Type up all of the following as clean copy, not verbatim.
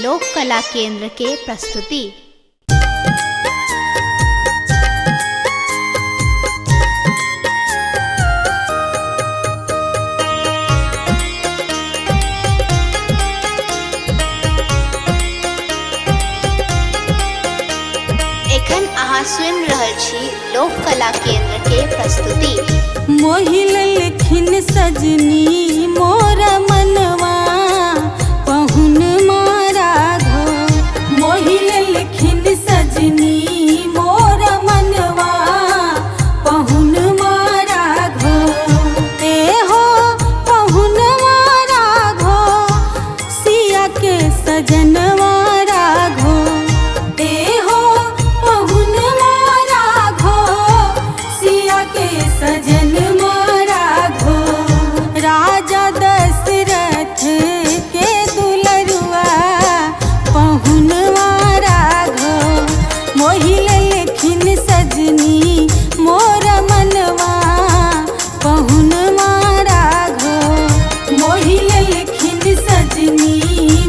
लोक कला केंद्र के प्रस्तुति। एखन अहाँ सुनि रहल छी लोक कला केंद्र के प्रस्तुति। मोहि ललखिन सजनी मोर मनवा पहुन राघो। मोहि ललखिन सजनी मोर मनवा पहुन राघो। ए हो पहुन राघो सिया के सजनवा राघो। ए हो पहुन राघो सिया के सजनवा राघो। राजा दशरथ के दुलरुआ पहुनवा राघो। मोहि ललखिन सजनी मोर मनवा पहुनवा राघो। मोहि ललखिन सजनी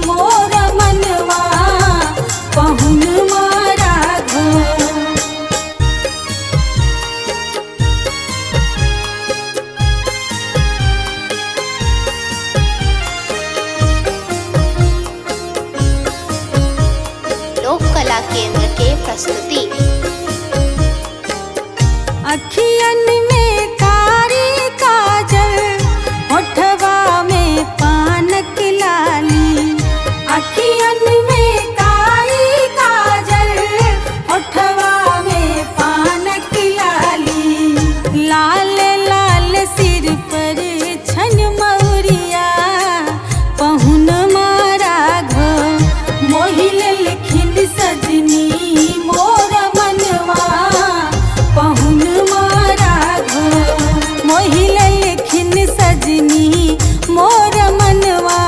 मोर मनवा पहुनवा राघो। लोक कला केंद्र के प्रस्तुति। अखियन में कारी काजल होठवा में पानक लाली। अखियन में कारी काजल होठवा में पानक लाली। लाल लाल सिर पर छन मौरिया पहुनमा राघो। मोहि ललखिन सजनी मोर मनवा पहुनमा राघो। मोहि ललखिन सजनी मोर मनवा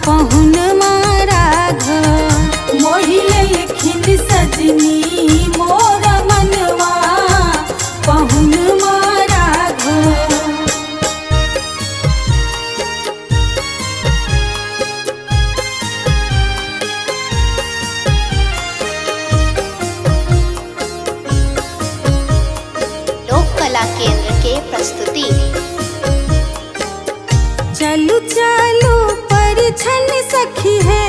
पहुनमा राघो। मोहि ललखिन सजनी मोर मनवा पहुनमा राघो। लोक कला केंद्र के प्रस्तुति। चलू चलू परिछन सखी है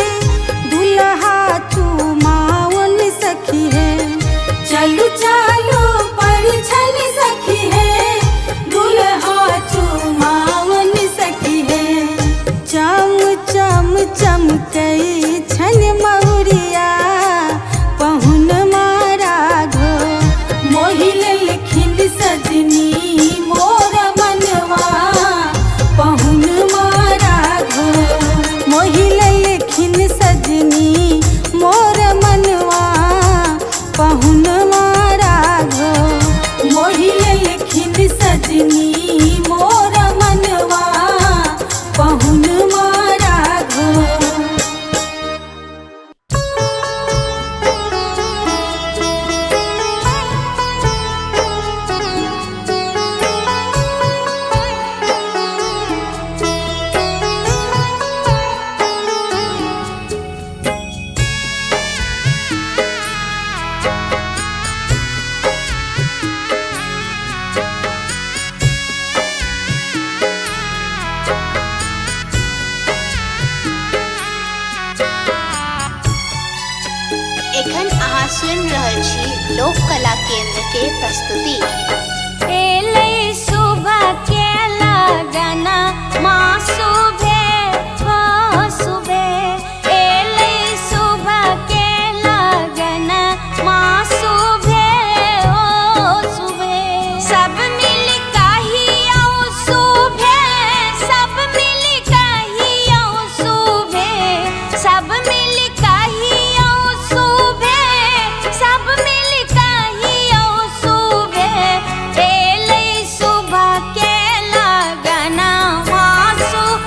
दुल्हा चुमावन सखी है। चलू चलू परिछन सखी है दुल्हा चुमावन सखी है। चम चम चमकई छन मौरिया पहुनमा राघो। मोहि ललखिन सजनी मोर मनवा पहुनमा राघो। मोहि ललखिन सजनी मोर मनवा पहुनमा राघो। मोहि ललखिन सजनी मोर मनवा पहुनमा राघो। एखन अहाँ सुनि रहल छी लोक कला केंद्र के प्रस्तुति। एलै सुबह के लगना माँ सुबह हो सुबह। एलै सुबह के लगना माँ सुबह हो सुबह। सब मिल कही आओ सुबह, सब मिल कही आओ सुबह, सब मिल कही आओ सुबह, सब मिल कही आओ सुबह। एलै सुबह के लगना माँ सुबह।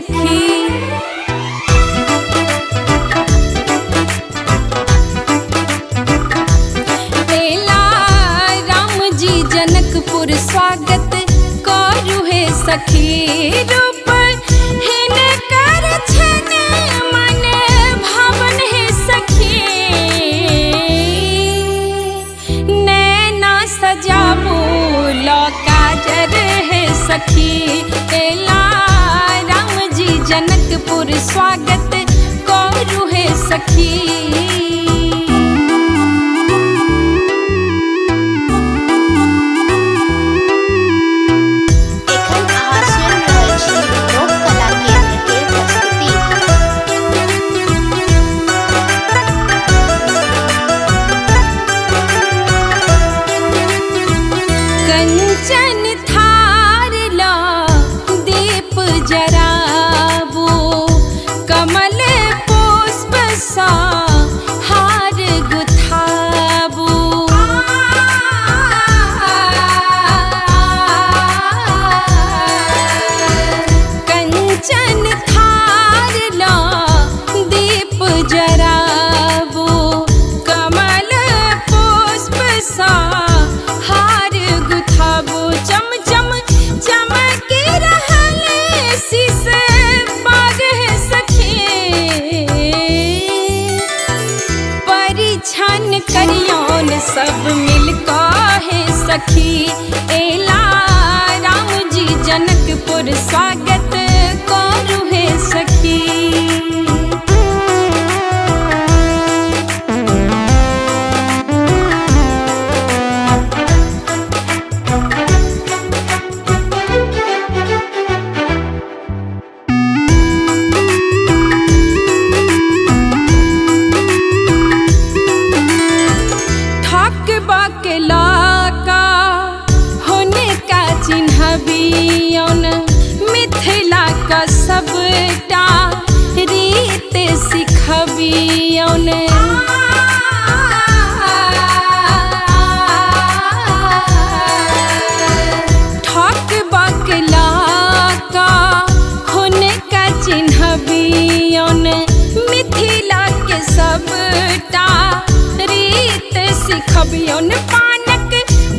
सखी। एला राम जी जनकपुर स्वागत करू हे सखी। रूप हिनकर छन मन भावन हे सखी। नैना सजाबू लो काजर हे सखी। एला राम जी जनकपुर स्वागत करू हे सखी। एखन अहाँ सुनि रहल छी लोक कला केंद्र के प्रस्तुति। कंचन थार ला दीप जराबो, कमल पुष्प सा हार गुथाबो। कंचन थार ला दीप जराबो, कमल पुष्प सा हार गुथाबो। चम चम चमक रहल शीश बाग हे सखी। परिछन करियौन सब मिल हे सखी। एला राम जी जनकपुर स्वागत करू हे सखी। ठाक बकला का होने का चिन्हबियन, मिथिला का सबटा रीत सिखबियन। ठाक बकला का होने का चिन्हबियन, मिथिला के सबटा रीत सिखबियन। पानक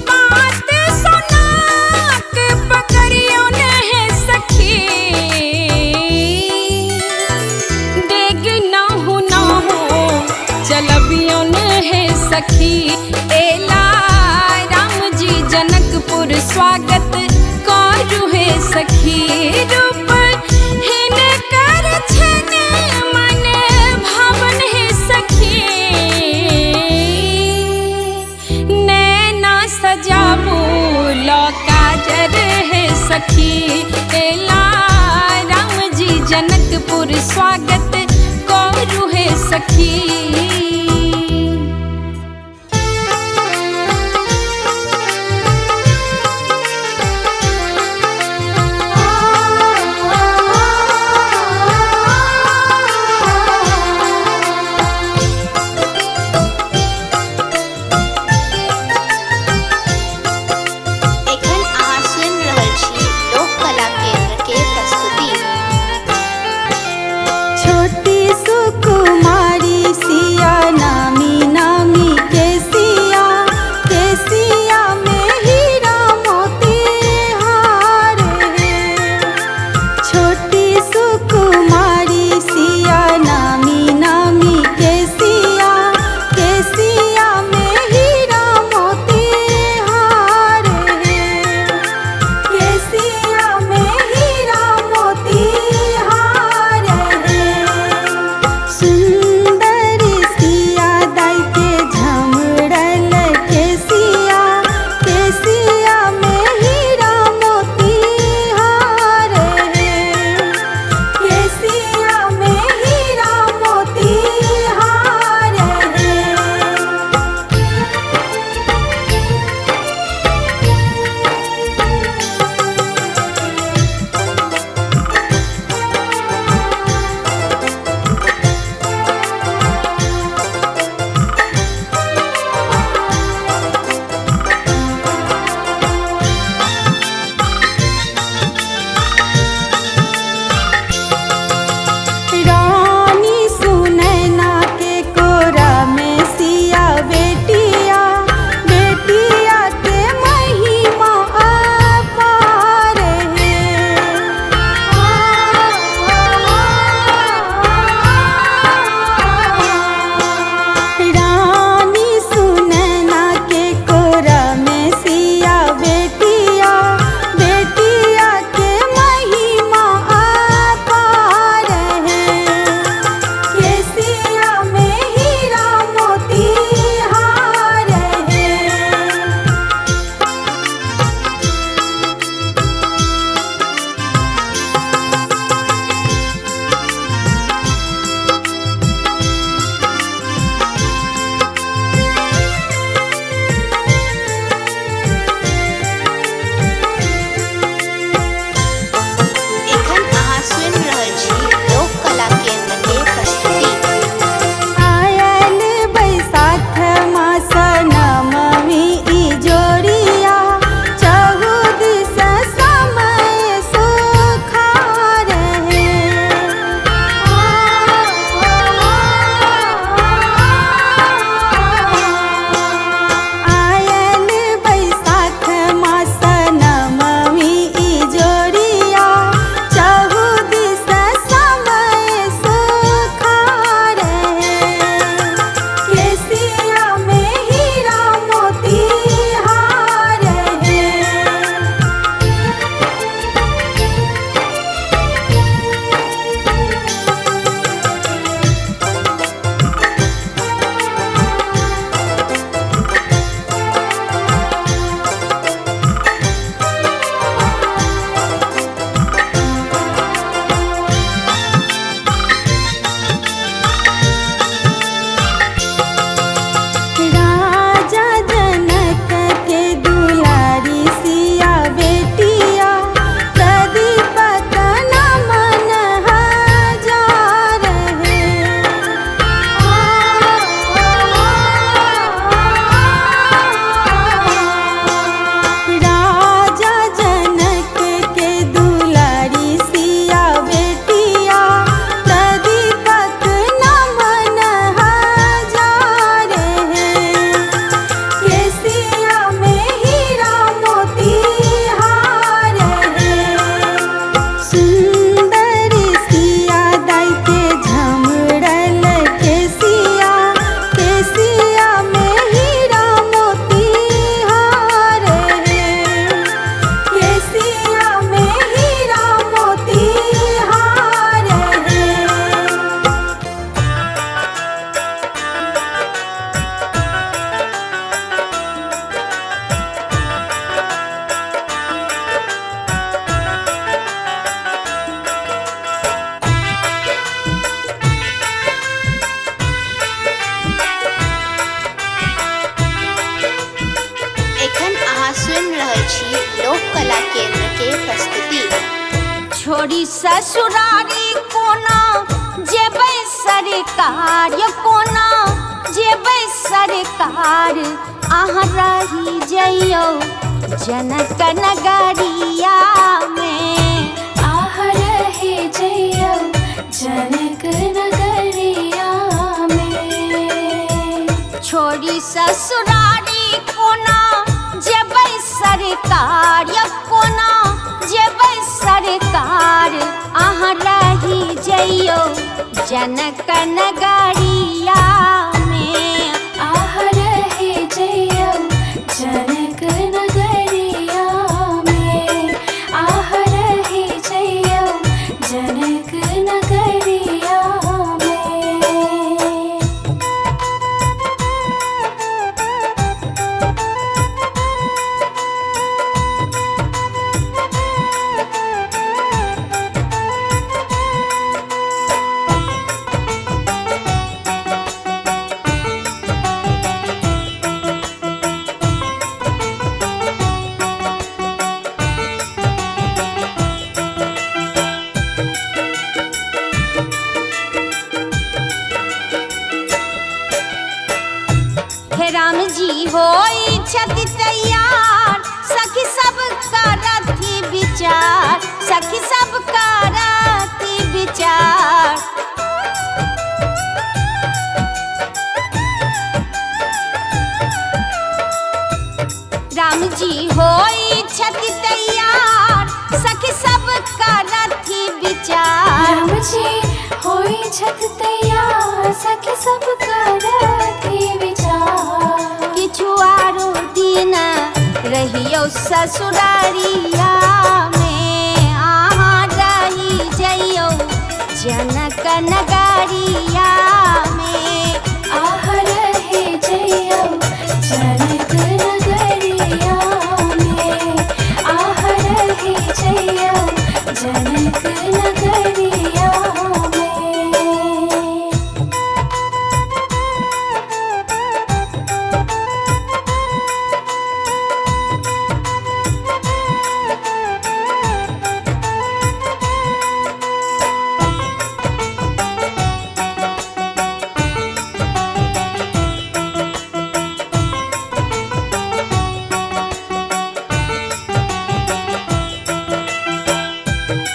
पात सोनाक पकड़ियौन हे सखी। डेग नहु नहु चलबियौन हे सखी। एला राम जी जनकपुर स्वागत करू हे सखी। रूप हिनकर छन मन भावन हे सखी। नैना सजाबू लो काजर हे सखी। एला राम जी जनकपुर स्वागत करू हे सखी। एखन अहाँ सुनि रहल छी लोक कला केंद्र के प्रस्तुति। छोटी सुकुमारी सिया नामी नामी केसिया, केसिया में हीरा मोती हार है। छोटी सुकुमारी सिया नामी नामी केसिया, केसिया में हीरा मोती हार है। केसिया में हीरा मोती हार है। सुंदर सिया दाई के झमरल केसिया, केसिया में हीरा मोती हार है। केसिया में हीरा मोती हार है। रहल छी लोक कला केंद्र के प्रस्तुति। छोड़ी ससुरारी कोना जेबै सरकार, कोना जेबै सरकार, अहाँ रही जइयौ जनक नगरिया में। आह रहे जइयौ जनक नगरिया में। छोड़ी ससुरारी कोना जेबै सरकार, कोना जेबै सरकार, अहाँ रही जइयौ जनक नगरिया में। आह रहे जइयौ जनक नगरिया में। आह रहे जइयौ जनक नगरिया में। हे राम जी होई छथि तैयार, सखी सब करथि विचार, सखी सब करथि विचार। राम जी होई छथि तैयार, सखी सब करथि विचार। राम जी होई छथि तैयार, सखी सब करथि विचार। किछु आरो दिन रहियौ ससुरारिया में, अहाँ रही जइयौ जनक नगरिया में। आह रहे जइयौ जनक नगरिया में। आह रहे जइयौ जनक नगरिया में।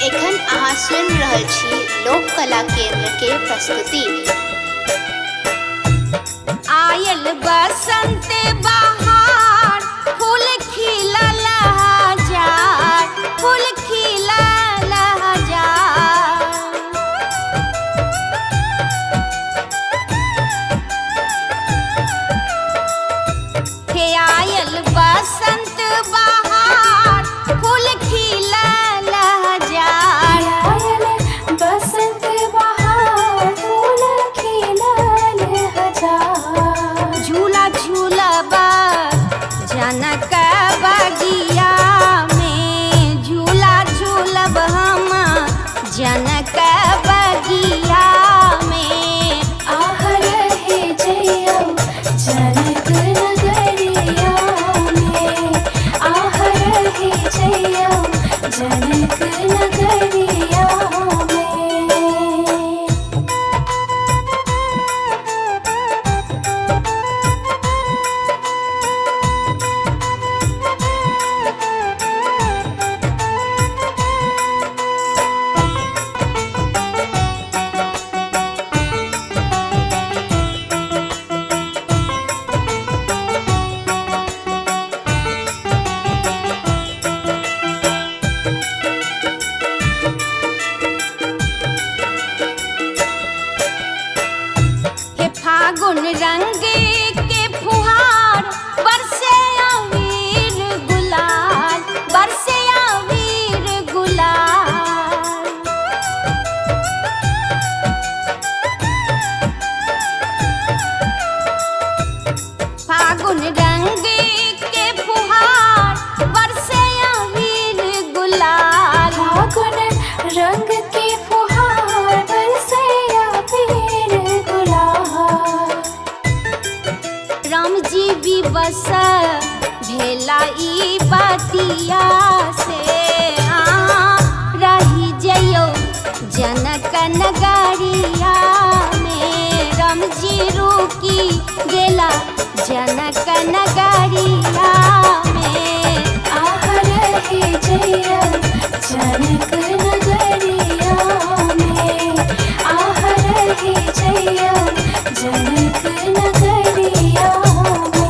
एखन अहाँ सुनि रहल छी लोक कला केंद्र के प्रस्तुति। आयल बसंत बहार, फूल खिलल हजार, फूल खिलल हजार। हे आयल बसंत बहार, फूल खिलल हजार। आयल बसंत बहार, फूल खिलल हजार। झूला झूलब जनक बगिया में, झूला झूलब हम जनक बगिया में। आह रहे जइयौ जनक नगरिया में। आह रहे जइयौ जनक नगरिया में। हे फागुन रंग के फुहार, बरसे अबीर गुलाल, बरसे अबीर गुलाल। फागुन रंग के फुहार, बरसे अबीर गुलाल। फागुन रंग के फुहार, बरसे अबीर गुलाल। राम जी भी बस बुझेला ई बतिया से अहाँ रही जइयो जनक नगरिया में। रामजी रुकी गेला जनक नगरिया में। आह रहे जइयो जनक नगरिया में। आह रहे जइयो जनक नगरिया में।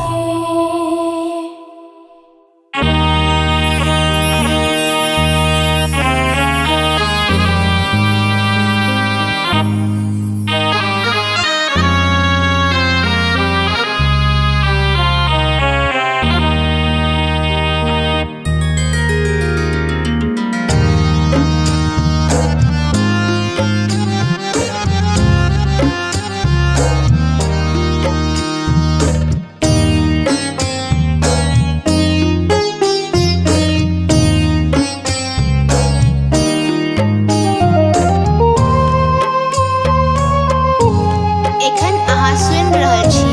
एखन अहाँ सुनि रहल छी